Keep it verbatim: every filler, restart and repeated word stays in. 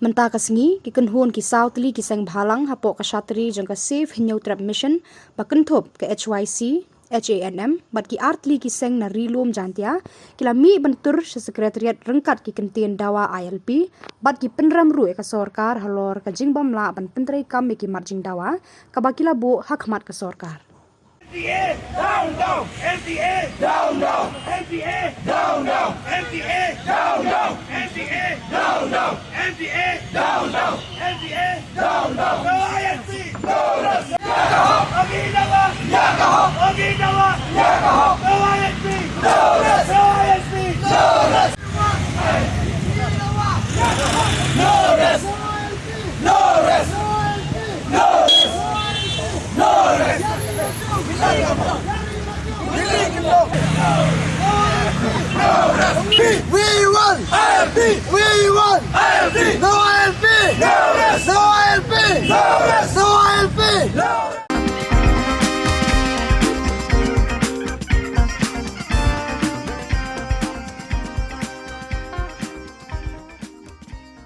Mynta ka sngi, ki kynhun ki saw tylli ki seng bhalang hapoh ka shatri jong ka Save Hynñiewtrep Mission, ba kynthup ka H Y C, H A N M, bad ki ar tylli ki seng na Ri Lum Jaintia, ki la mih ban tur sha Secretariat ryngkat ki kyntien dawa I L P, bad ki pynrem ruh ïa ka sorkar halor ka jingbym lah ban pyntreikam ïa ki mat jingdawa, kaba ki la buh ha khmat ka sorkar. M T A down, down, M T A down, down, M T A down, down, M T A down, down, M T A down, down, M T A down, down, M T A down, down. No I L P, no rest. Ya ka hok, agi dawa. Ya ka hok, agi dawa. Ya ka hok, no I L P, no rest. No I L P, no rest. No rest. No rest. No rest. No rest. We want I L P. We want I L P.